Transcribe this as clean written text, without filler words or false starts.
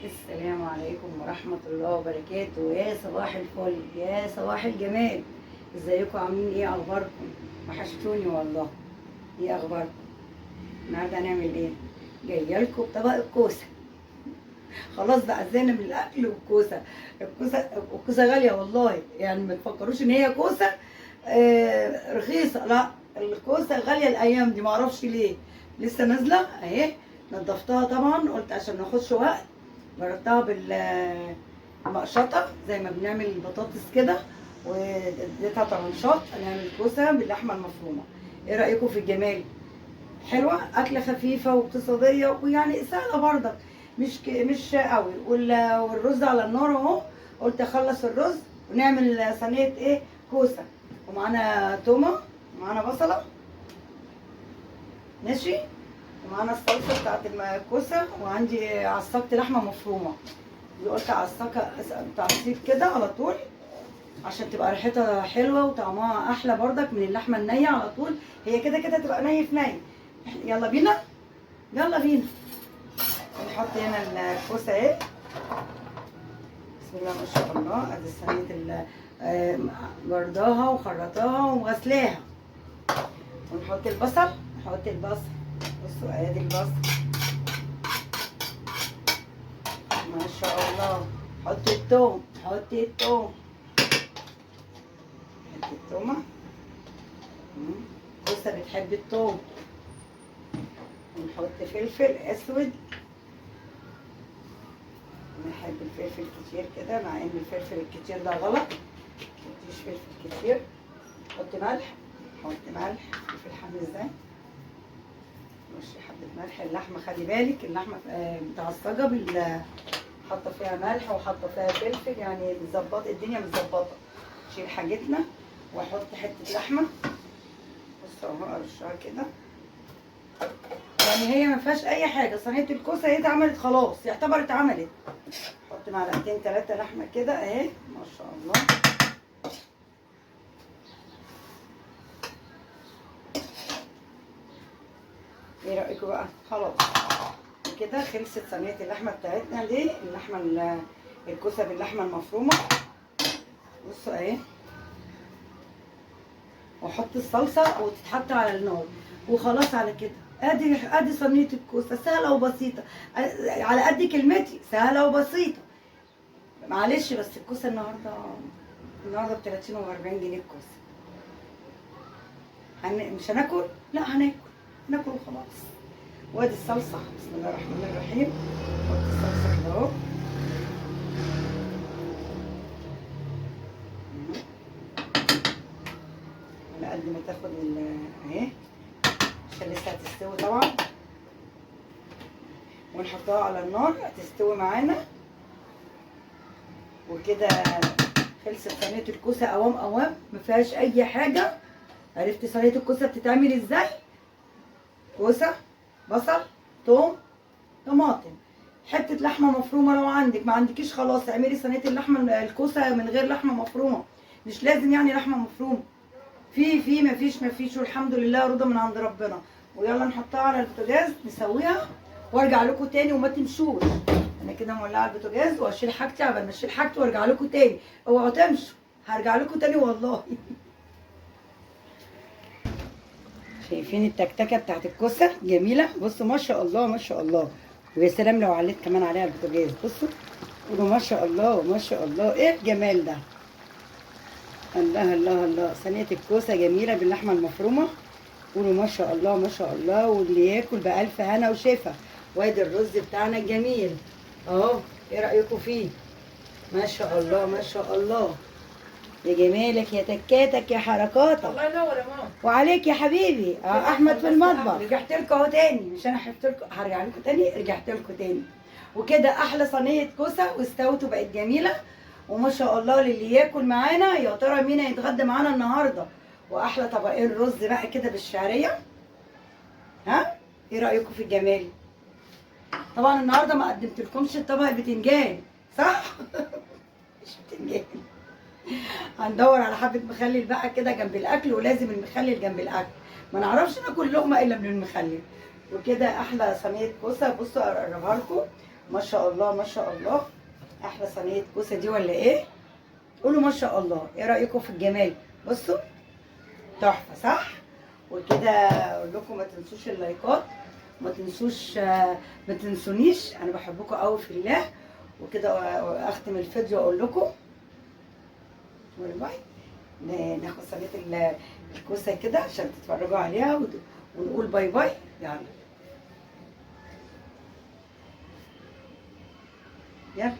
السلام عليكم ورحمة الله وبركاته. يا صباح الفل، يا صباح الجمال. ازيكم؟ عاملين ايه؟ اخباركم؟ وحشتوني والله. ايه اخباركم؟ النهارده هنعمل ايه؟ جاية لكم بطبق الكوسه. خلاص بقى زهقنا من الاكل والكوسه. الكوسه غالية والله، يعني ما تفكروش ان هي كوسة رخيصة، لا الكوسه غالية الايام دي، معرفش ليه. لسه نازله اهي، نضفتها طبعا، قلت عشان ما ناخدش وقت. جربتها بالمقشطه زي ما بنعمل البطاطس كده، واديتها طرنشات. هنعمل كوسة باللحمه المفرومه. ايه رايكم في الجمال؟ حلوة، اكله خفيفة واقتصادية ويعني سهلة برضك، مش قوي. والرز على النار اهو، قلت اخلص الرز ونعمل صينية ايه؟ كوسة. ومعانا تومة، ومعانا بصله، ماشي، ومعانا الصلصه بتاعت الكوسه، وعندي عصقت لحمه مفرومه، دي قلت اعصقها تعصيق كده على طول عشان تبقى ريحتها حلوة وطعمها احلى برضك من اللحمة النية على طول. هي كده كده تبقى ني في ني. يلا بينا، يلا بينا. نحط هنا الكوسه اهي، بسم الله ما شاء الله. ادي صينية جرداها وخرطاها وغسلاها. ونحط البصل، نحط البصل. بصوا ادي البصل ما شاء الله. حط الثوم، حط الثوم، حط الثومه. الكوسه بتحب الثوم. ونحط فلفل اسود، نحب الفلفل كتير كده، مع ان الفلفل الكتير ده غلط، متحطيش فلفل كتير. حط ملح، حط ملح. شوف الحامي ازاي، رشي حبه ملح. اللحمة خلي بالك، اللحمة متعصجه حاطه فيها ملح وحاطه فيها فلفل، يعني مظبطه الدنيا، مظبطه. شيل حاجتنا واحط حتة لحمه. بصوا اهو، ارشها كده، يعني هي ما فيهاش اي حاجة. صينية الكوسه هي اتعملت خلاص، يعتبر اتعملت. حط معلقتين 3 لحمه كده اهي ما شاء الله. ايه رايكم بقى؟ خلاص كده خلصت صينية اللحمة بتاعتنا دي، اللحمة الكوسه باللحمه المفرومه. بصوا اهي، واحط الصلصه وتتحط على النار وخلاص على كده. ادي صينية الكوسه، سهلة وبسيطة، على قد كلمتي، سهلة وبسيطة. معلش بس الكوسه النهارده ب 30 و40 جنيه الكوسه. مش هناكل؟ لا هناكل، ناكل وخلاص. وادي الصلصه، بسم الله الرحمن الرحيم. حط الصلصه كده اهو، على قد ما تاخد اهي، عشان لسه هتستوي طبعا. ونحطها على النار هتستوي معانا. وكده خلصت صينية الكوسه اوام اوام، ما فيهاش اي حاجة. عرفت صينية الكوسه بتتعمل ازاي؟ كوسة، بصل، توم، طماطم، حتة لحمه مفرومه لو عندك، ما عندكيش خلاص اعملي صينية اللحمة الكوسه من غير لحمه مفرومه، مش لازم يعني لحمه مفرومه. في ما فيش، والحمد لله رضا من عند ربنا. ويلا نحطها على البوتاجاز نسويها وارجع لكم تاني، وما تمشوش. انا كده مولعه البوتاجاز واشيل حاجتي عبال ما اشيل حاجتي وارجع لكم تاني. اوعوا تمشوا، هرجع لكم تاني والله. شايفين التكتكه بتاعت الكوسه جميلة؟ بصوا ما شاء الله ما شاء الله. ويا سلام لو عليت كمان عليها البوتاجاز. بصوا قولوا ما شاء الله ما شاء الله، ايه الجمال ده! الله الله الله. صينية الكوسه جميلة باللحمه المفرومه. قولوا ما شاء الله ما شاء الله، واللي ياكل بألف هنا وشفا. وادي الرز بتاعنا الجميل اهو، ايه رايكم فيه؟ ما شاء الله ما شاء الله. يا جمالك يا تكاتك يا حركاتك. الله ينور يا ماما. وعليك يا حبيبي. احمد في المطبخ. رجعت لكم اهو تاني، مش انا حبت لكم، هرجع لكم تاني، رجعت لكم تاني. وكده احلى صينية كوسة واستوت وبقت جميلة وما شاء الله. للي ياكل معانا، يا ترى مين هيتغدى معانا النهارده؟ واحلى طبقين رز بقى كده بالشعريه. ها ايه رايكم في الجمال؟ طبعا النهارده ما قدمتلكمش الطبق البتنجان، صح؟ مش بتنجان. هندور على حبه مخلل بقى كده جنب الاكل، ولازم المخلل جنب الاكل، ما نعرفش ناكل لقمة الا من المخلل. وكده احلى صينية كوسة. بصوا اقربها لكم. ما شاء الله ما شاء الله، احلى صينية كوسة دي ولا ايه؟ قولوا ما شاء الله. ايه رايكم في الجمال؟ بصوا تحفة صح؟ وكده اقول لكم ما تنسوش اللايكات، ما تنسوش، ما تنسونيش، انا بحبكم قوي في الله. وكده اختم الفيديو اقول لكم bye bye. ناخد صينية الكوسه كده عشان تتفرجوا عليها ونقول bye bye. يلا يلا.